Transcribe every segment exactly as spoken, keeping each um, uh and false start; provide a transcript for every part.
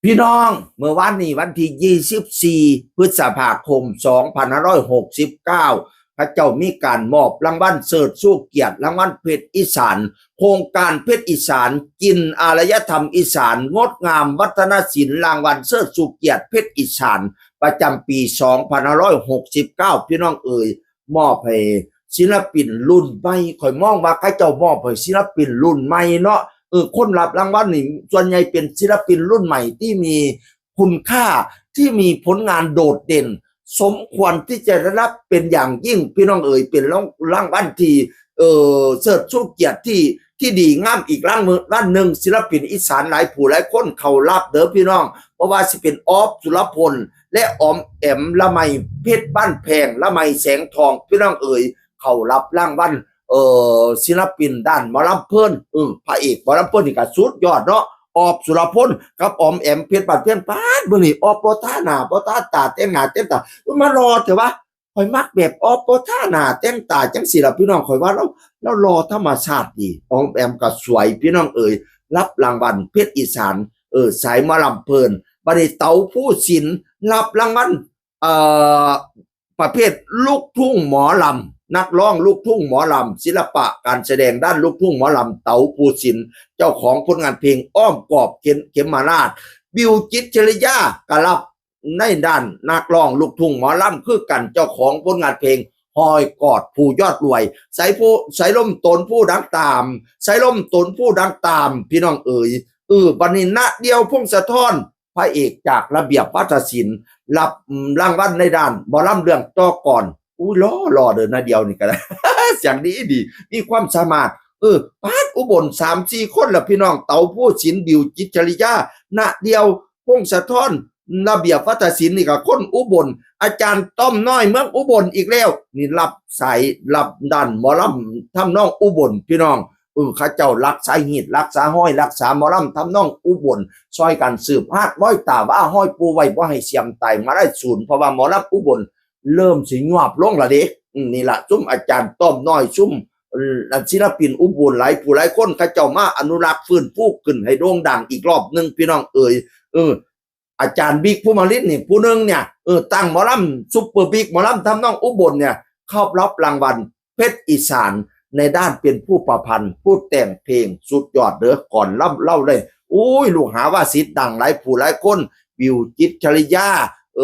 พี่น้อง เมื่อวานนี้วันที่ยี่สิบสี่ พฤษภาคม สองพันห้าร้อยหกสิบเก้า เขาเจ้ามีการมอบรางวัลเชิดชูเกียรติ รางวัลเพชรอีสาน โครงการเพชรอีสาน กินอารยธรรมอีสาน งดงามวัฒนศิลป์ รางวัลเชิดชูเกียรติเพชรอีสาน ประจำปี สองพันห้าร้อยหกสิบเก้า พี่น้องเอ๋ย มอบให้ศิลปินรุ่นใหม่ ข้อยมองว่าเขาเจ้ามอบให้ศิลปินรุ่นใหม่เนาะ เออ คนรับรางวัลนี่ส่วนใหญ่เป็นศิลปินรุ่นใหม่ที่มีคุณค่า ที่มีผลงานโดดเด่น สมควรที่จะได้รับเป็นอย่างยิ่ง พี่น้องเอ๋ย เป็นราง รางวัลที่ เออ เชิดชูเกียรติที่ ที่ดีงามอีกรางวัลหนึ่ง ศิลปินอีสานหลายผู้หลายคนเข้ารับเด้อพี่น้อง เพราะว่าสิเป็นออฟ สุรพล และออมแอม ละไม เพชรบ้านแพง ละไม แสงทอง พี่น้องเอ๋ย เข้ารับรางวัล เอ่อ ศิลปินด้านหมอลำเพลิน เออ พระเอกหมอลำเพลินนี่ก็สุดยอดเนาะ ออฟ สุรพล กับออมแอม เพชรบ้านแพง ป๊าด มื้อนี้ออฟบ่ทาหน้าบ่ทาตา แต่งหน้าแต่งตา อุ๊ย มาหล่อแท้วะ ข้อยมักแบบออฟบ่ทาหน้าแต่งตาจังซี่ล่ะพี่น้อง ข้อยว่าลาว ลาวหล่อธรรมชาติดี ออมแอมก็สวย พี่น้องเอ๋ย รับรางวัลเพชรอีสาน เออ สายหมอลำเพลิน บัดนี้เต๋าภูสินทร์รับรางวัล เอ่อ ประเภทลูกทุ่งหมอลำ นักร้องลูกทุ่งหมอลำ ศิลปะการแสดงด้านลูกทุ่งหมอลำ เต๋าภูสินทร์ เจ้าของผลงานเพลงอ้อมกอดเข็ม เข็มมาลาด บิว จิตรชริยา ก็รับในด้านนักร้องลูกทุ่งหมอลำคือกัน เจ้าของผลงานเพลงฮอยกอดผู้ยอดรวย สายผู้ สายลมตนผู้ดังตาม สายลมตนผู้ดังตาม พี่น้องเอ๋ย เออ บัดนี้ ณ เดี่ยว พงศธร พระเอกจากระเบียบวาทศิลป์ รับรางวัลในด้านหมอลำเรื่องต่อกลอน อู้ หล่อ หล่อเด้อ ณ เดี่ยวนี่ก็ได้ เสียงดีดี มีความสามารถ เออ ป๊าด อุบล สามสี่คนล่ะพี่น้อง เต๋าภูสินทร์ บิว จิตรชริยา ณ เดี่ยว พงศธร ระเบียบวาทศิลป์นี่ก็คนอุบล อาจารย์ต้อมน้อยเมืองอุบลอีกแล้ว นี่รับสาย รับด้านหมอลำทำนองอุบลพี่น้อง เออ เขาเจ้ารักษาฮีต รักษาฮอย รักษาหมอลำทำนองอุบล ซอยกันสืบฮาดร้อยตาว่าฮอยปูไว้บ่ให้เสื่อมตายมาได้สูญ เพราะว่าหมอลำอุบลเริ่มสิยวบลงละเด้ อืม นี่ล่ะ ซุมอาจารย์ต้อมน้อย ซุม เอ่อ ศิลปินอุบลหลายผู้หลายคน เขาเจ้ามาอนุรักษ์ฟื้นฟูขึ้นให้โด่งดังอีกรอบหนึ่ง พี่น้องเอ๋ย เออ อาจารย์บิ๊กภูมิลินนี่ผู้หนึ่งเนี่ย เออ ตั้งหมอลำซุปเปอร์บิ๊ก หมอลำทำนองอุบลเนี่ย เข้ารับรางวัลเพชรอีสานในด้านเป็นผู้ประพันธ์ ผู้แต่งเพลง สุดยอดเด้อ ก่อนล่ำเล่าเลย อุ้ย ลูกหาว่าสิทธิ์ดังหลายผู้หลายคน บิว จิตรชริยา เอ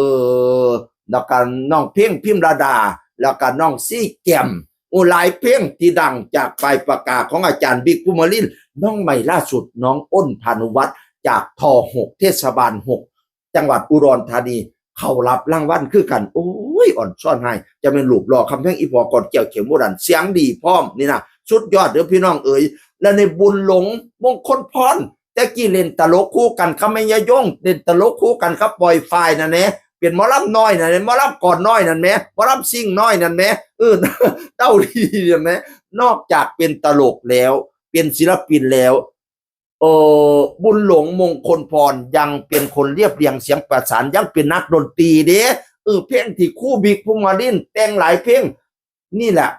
อ แล้วก็น้องเพลง พิมระดา แล้วก็น้องซี่แกม โอ้ หลายเพลงที่ดังจากปลายปากกาของอาจารย์บิ๊กภูมิลิน น้องใหม่ล่าสุด น้องอ้น พานุวัฒน์ จาก ท.หก เทศบาล หก จังหวัดอุดรธานี เข้ารับรางวัลคือกัน โอ้ย อ่อนซ่อนให้ จะเป็นรูปหล่อคำแพง อีพอก่อนแก้วเขียวโมดัน เสียงดีพร้อมนี่นะ สุดยอดเด้อพี่น้องเอ๋ย และในบุญหลงมงคลพร แต่กี้เล่นตลกคู่กันกับแม่ยายง เล่นตลกคู่กันกับปอยฟายนั่นแหละ เป็นหมอลำน้อยนั่นแหละ หมอลำก่อนน้อยนั่นแหม หมอลำซิ่งน้อยนั่นแหม เออ เต้าดีนั่นแหม นอกจากเป็นตลกแล้ว เป็นศิลปินแล้ว เออ บุญหลงมงคลพรยังเป็นคนเรียบเรียงเสียงประสาน ยังเป็นนักดนตรีเด้ เออ เพลงที่ครูบิ๊กภูมิลินแต่งหลายเพลง นี่แหละ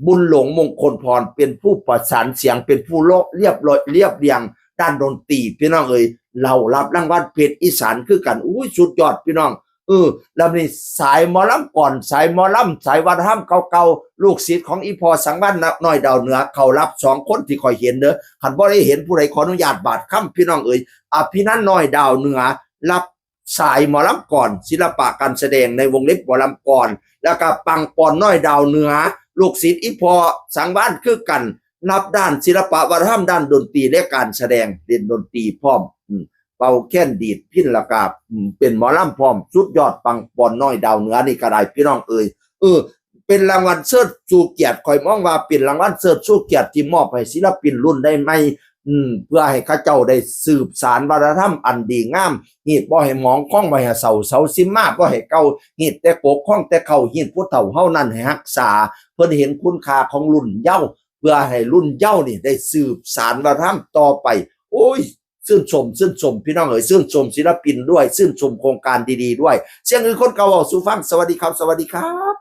บุญหลงมงคลพรเป็นผู้ประสานเสียง เป็นผู้เรียบร้อย เรียบเรียงด้านดนตรี พี่น้องเอ๋ย เรารับรางวัลเพชรอีสานคือกัน อุ้ย สุดยอดพี่น้อง เออ แล้วนี่สายหมอลำก่อน สายหมอลำ สายวัฒนธรรมเก่าๆ ลูกศิษย์ของอีพอสังวาลน้อยดาวเหนือ เข้ารับสองคนที่ข้อยเห็นเด้อ คันบ่ได้เห็นผู้ใดขออนุญาตบาดคำ พี่น้องเอ๋ย อภินันท์น้อยดาวเหนือ รับ สายหมอลำก่อน ศิลปะการแสดงในวงเล็บหมอลำก่อน แล้วก็ปังปอนน้อยดาวเหนือ ลูกศิษย์อีพอสังวาลคือกัน รับด้านศิลปะวัฒนธรรมด้านดนตรีและการแสดง เล่นดนตรีพร้อม อืม เป่าแคนดีดพิณแล้วก็ อืม เป็นหมอลำพร้อม สุดยอดปังปอนน้อยดาวเหนือนี่ก็ได้พี่น้องเอ๋ย เออ เป็นรางวัลเชิดชูเกียรติ ข้อยมองว่าเป็นรางวัลเชิดชูเกียรติที่มอบให้ศิลปินรุ่นใหม่ อืม เพื่อให้เขาเจ้าได้สืบสานวัฒนธรรมอันดีงาม ฮีตบ่ให้หมอง คองบ่ให้เศร้า เสาสิมาบ่ให้เก่า ฮีตแต่กก คองแต่เค้า ฮีตผู้เฒ่าเฮานั้นให้รักษา เพิ่นเห็นคุณค่าของรุ่นเยาว์ เพื่อให้รุ่นเยาว์นี่ได้สืบสานวัฒนธรรมต่อไป โอ้ย ชื่นชม ชื่นชม พี่น้องเอ๋ย ชื่นชมศิลปินด้วย ชื่นชมโครงการดีๆด้วย เสียงอื่นคนเก่าเว้าสู่ฟัง สวัสดีครับ สวัสดีครับ